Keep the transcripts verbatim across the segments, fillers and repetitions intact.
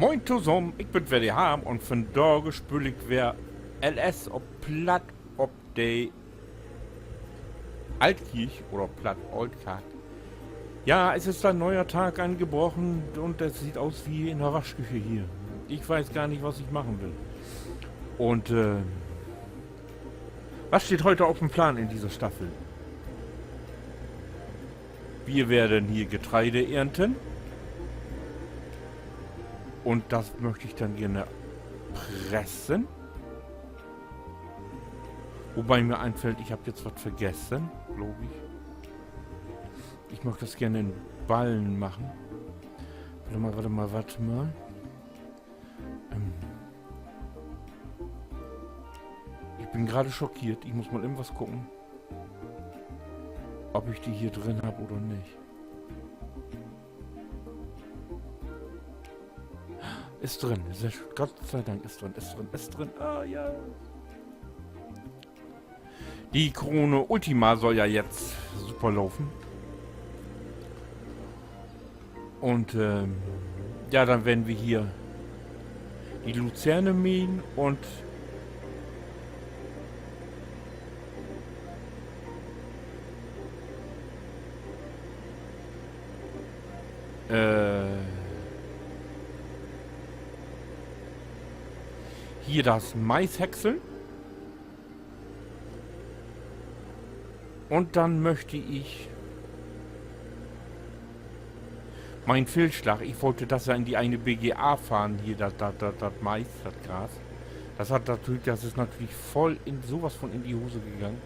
Moin tosamen, ik bün weer de Harm un vandaag speel ik weer L S op Platt op de Altkirch oder Platt Oldkark. Ja, es is en neuer Tag angebrochen un et süht aus wie in de Waschküche hier. Ik weet gor nich, wat ik maken will. Un, äh, wat steiht hüüt op den Plan in disse Staffel? Wi weern hier Getreide ernten. Un dat möcht ik denn geerne pressen. Wobei mi infallt, ik heff nu wat vergessen, glööv ik. Ik much dat geerne in Ballen maken. Wacht mal, wacht mal, wacht mal. Ähm, ik bün graad schockeert. Ik much mal even wat kieken, of ik de hier drin heff oder nich. Is drin. Sehr schön. Gott sei Dank, is drin, is drin, is drin. Ah, ja. De Krone Ultima sall ja jetzt super lopen. Un, ähm, ja, denn weern wi hier de Luzerne mähen un, äh, hier dat Mais häckseln. Un denn möcht ik mien Fehlslag, ik wull dat ja in de ene B G A fahren, hier dat, dat, dat, dat Mais, dat Gras. Dat hett natürlich, dat is natürlich vull in, sowas von in de Hose gegangen.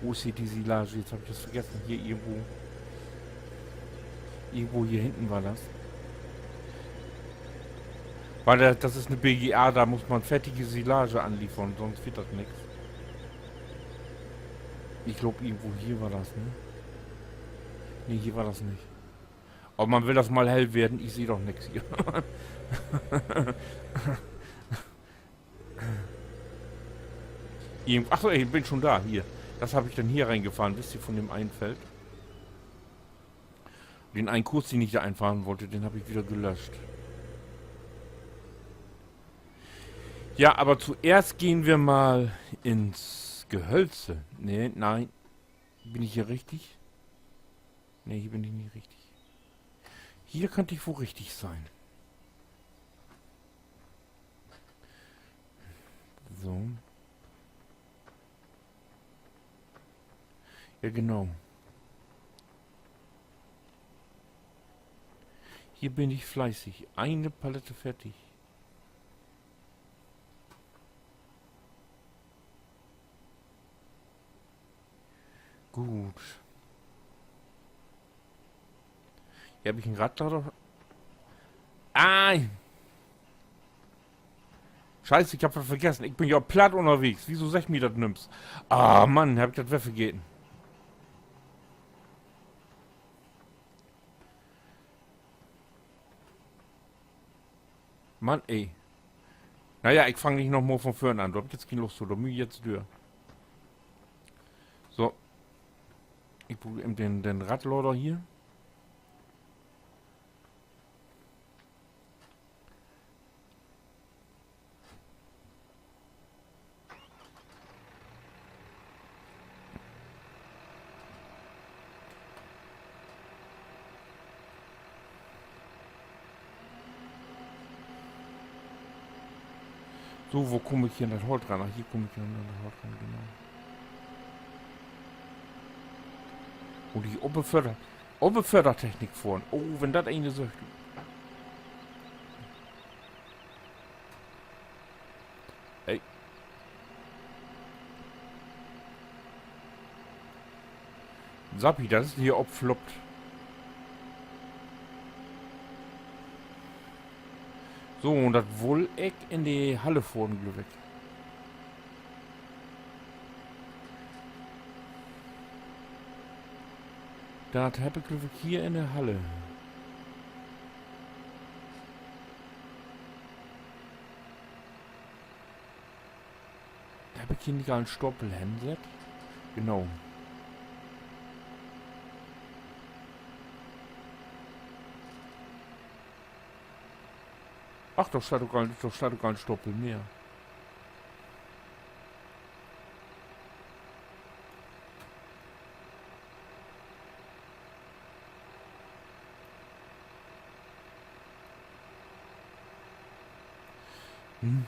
Wo is hier de Silage? Jetzt heff ik dat vergessen. Hier irgendwo. Irgendwo hier hinten weer dat. Wiel dat, dat is en B G A, dor mutt man fertige Silage anlevern, sonst warrt dat nix. Ik glööv, irgendwo hier weer dat, ne? Nee, hier weer dat nich. Aver man will dat mal hell weern, ik seh doch nix hier. Irgend-, ach so, ik bün schon dor, hier. Dat heff ik denn hier reingefahren, wisst ji, von dem enen Feld. Den enen Kurs, den ik dor einfahren wull, den heff ik wedder gelöscht. Ja, aver toeerst gahn wi mal ins Gehölz. Nee, nee. Bün ik hier richtig? Nee, hier bün ik nich richtig. Hier köönt ik woll richtig ween. So. Ja, genau. Hier bün ik fleißig. Ene Palette fertig. Goot. Hier heff ik en Radlader. Ah! Scheiße, ik heff wat vergessen. Ik bün ja op Platt ünnerwegens. Wieso seggt mi dat nüms? Ah, Mann, heff ik dat weer vergeten. Mann, ey. Na ja, ik fang nich noch mal von vörn an. Dor heff ik nu keen Lust to. Dor mutt ik nu dör. So. Ik bruuk even den, den Radlader hier. So, wo kumm ik hier an dat Holt ran? Ach, hier kumm ik hier an dat Holt ran, genau. Un hier op de Förder-, op de Fördertechnik fohren. Oh, wenn dat een seggt. Ey. Sappi, dat is hier opfloppt. So, un dat wull ik in de Halle fohren, glööv ik. Dat heff ik, glööv ik, hier in de Halle. Heff ik hier nich al en Stapel hensett? Genau. Ach, dor steiht ok al, dor steiht ok al en Stapel mehr. Hm.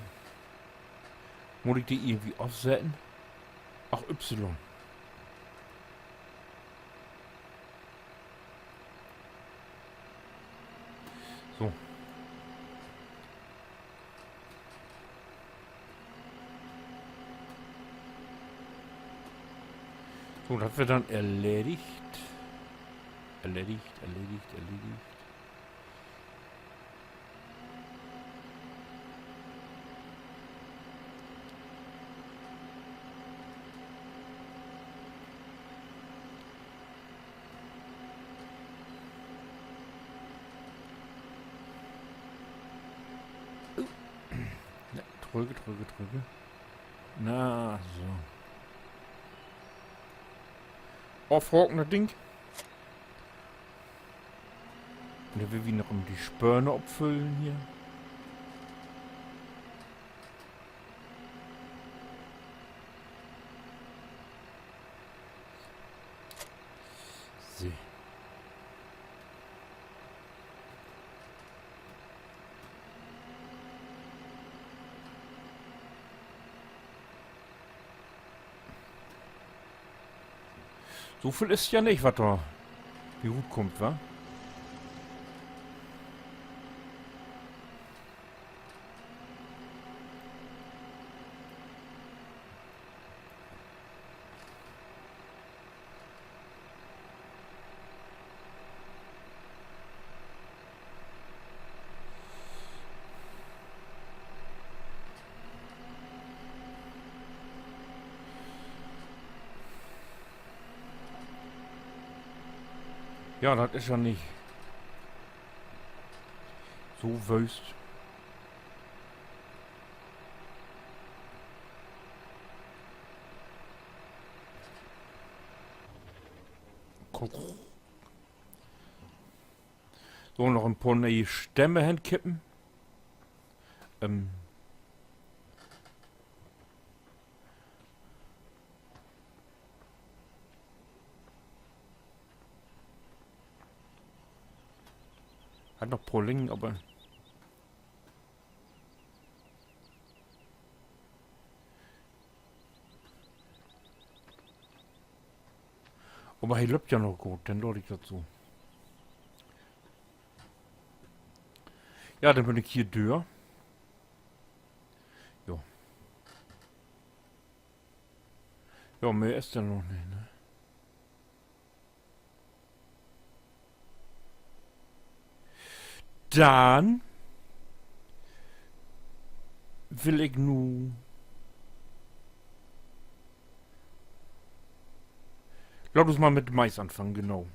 Mutt ik de irgendwie ofsetten? Ach, Y. So. So, dat weer denn erledigt. Erledigt, erledigt, erledigt. Na, trügge, trügge, trügge. Na, so. Ofhaken, dat Ding. Un denn will wi noch mal de Spöön opfüllen hier. So. So veel is ja nich, wat dor bi rutkummt, wa? Ja, dat is ja nich so wööst. Kuck. So, noch en poor ne'e Stämme henkippen. Ähm. Hett noch poor liggen, aver Aver he löppt ja noch goot, denn laat ik dat so. Ja, denn bün ik hier dör. Jo. Jo, mehr is denn noch nich, ne? Denn will ik nu, laat uns mal mit Mais anfangen, genau.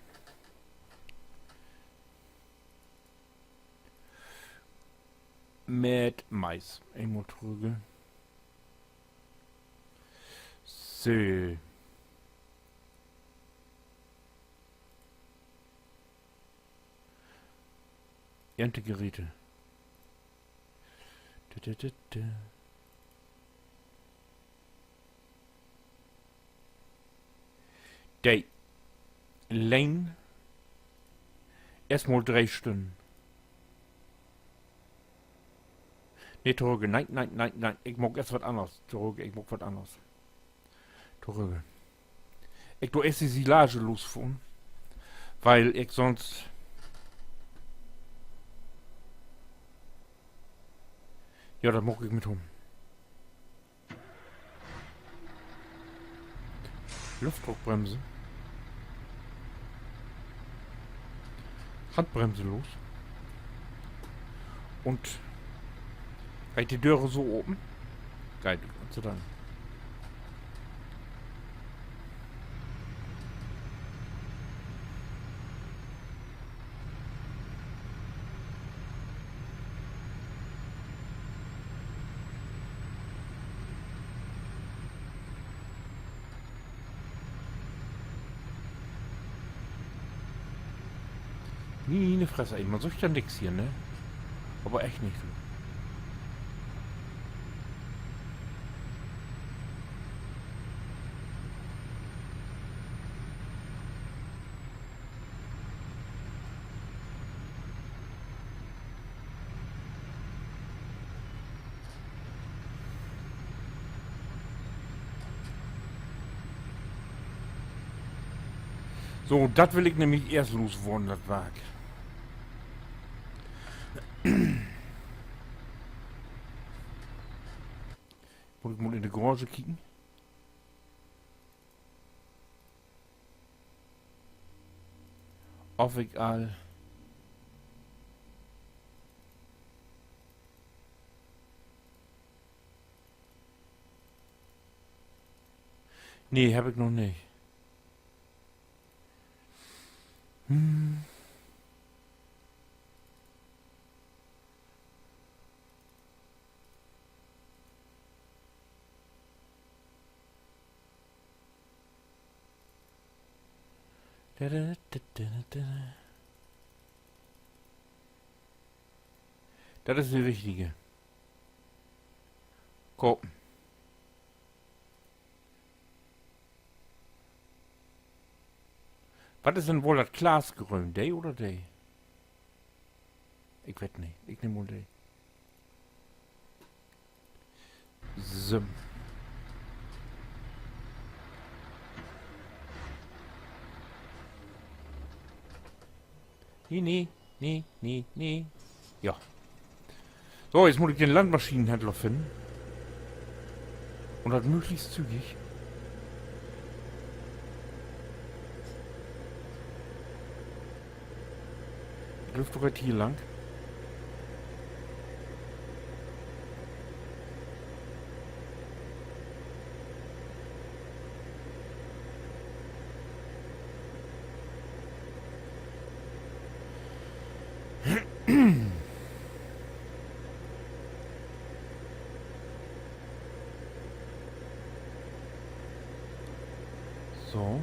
Mit Mais. Eenmal trügge. So. Erntegeräte. Dä, dä, dä, dä. De Leen. Eerstmal dree Stünnen. Nee, torügge. Nee, nee, nee, nee. Ik maak eerst wat anners. Torügge, ik maak wat anners. Torügge. Ik do eerst de Silage los von. Wiel ik sonst, ja, dat maak ik mit hum. Luftdruckbremse. Handbremse los. Un geiht de Döre so open? Geiht, Gott sei Dank. Miene Fresse, ey, man süggt ja nix hier, ne? Aver echt nich, du. So, dat will ik nämlich eerst losworrn, dat Wark. Mutt ik mal in de Garage kieken, of ik al Nee, heff ik noch nich. Dat is de richtige. Kopen. Wat is denn woll dat Glas gröön? De oder de? Ik weet nich. Ik nehm mal de. So. Nee, nee, nee, nee, nee. Ja. So, nu mutt ik den Landmaschinenhändler finnen. Un dat mööglichst zügig. Ik glööv, dat geiht hier lang. So.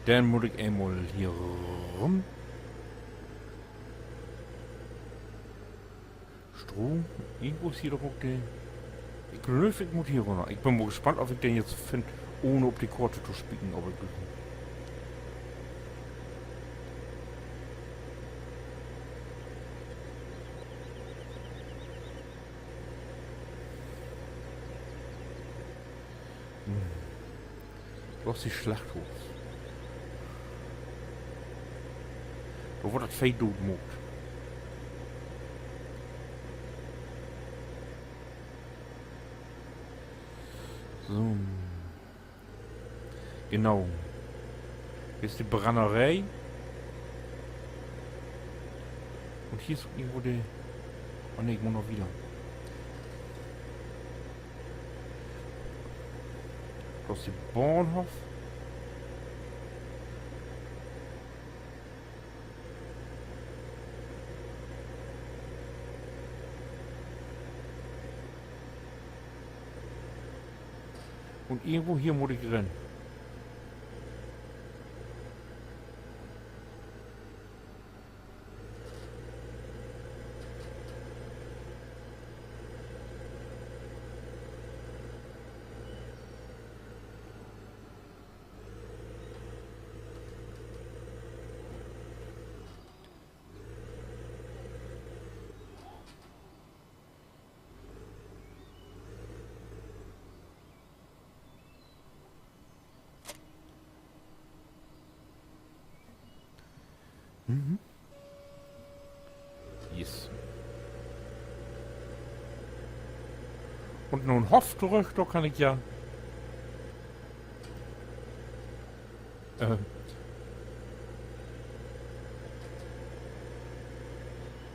Denn mutt ik eenmal hier rüm. Stroh, irgendwo is hier doch ok de, ik glööv, ik mutt hier rünner. Ik bün mal gespannt, of ik den jetzt finn, ohne op de Koort to spieken, aver ik glööv nich. Dor is de Slachthoff. Dor word dat Veeh doot maakt. So. Genau. Hier is de Brenneree. Un hier is ok irgendwo de, oh nee, ik mutt noch wieder. Dor is de Bahnhoff. Un irgendwo hier mutt ik rin. Yes. Un na 'n Hoff torüch, dor kann ik ja, äh,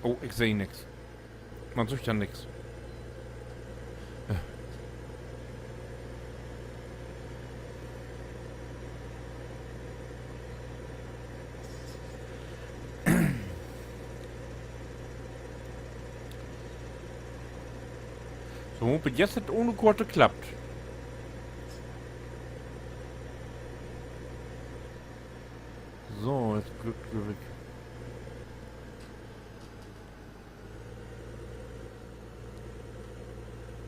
oh, ik seh nix. Man süht ja nix. So, bit jetzt hett ohne Koort klappt. So, jetzt glückt, glööv ik.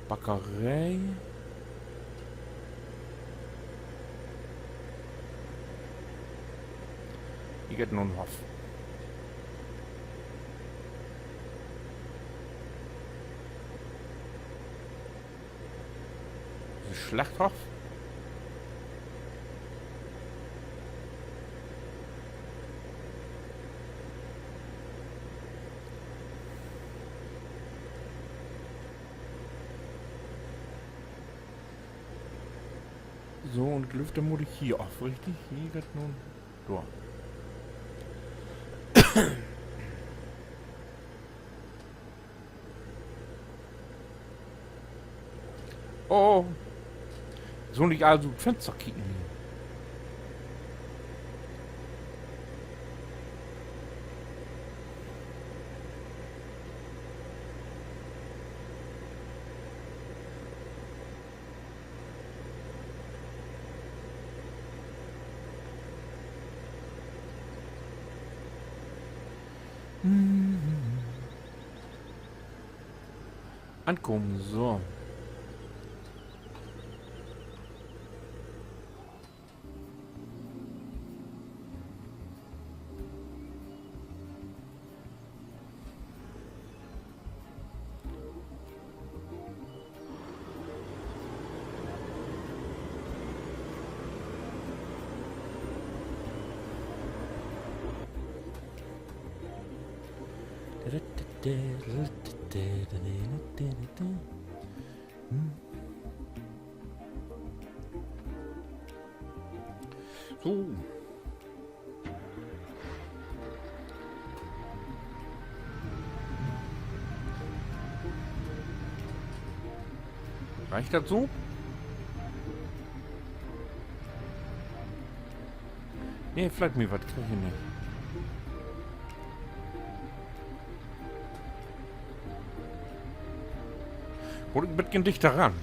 Backeree. Hier geiht noch 'n Hoff. De Slachthoff. So, un ik glööv, denn mutt ik hier af, richtig? Hier geiht nu dor. Oh. Sull ik also ut Fenster kieken hier? Ankamen, so. So. Reckt dat so? Nee, flaggt mi wat, krieg ik nich. Mutt ik en beten dichter ran.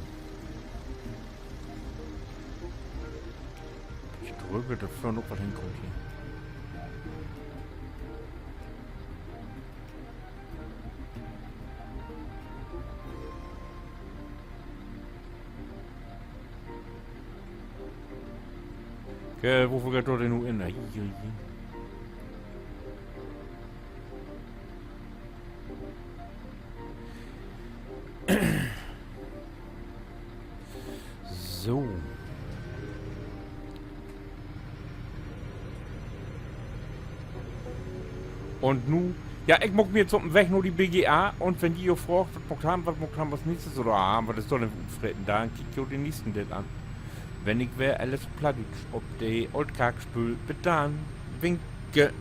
Ik drööv, dat dor vörn ok wat henkummt hier. Äh, wo geiht dat denn nu in? Hier, hier. So. Un nu, ja, ik maak mi nu op den Weg na de B G A. Un wenn ji jo fraagt, wat maakt wi, wat maakt wi as nächstes oder, ah, wat is dor denn för Utfreten, denn kiekt jo den nächsten Deel an, wenn ik weer Let's Plattdüütsch op de Oldkark speel. Bit denn. Winke.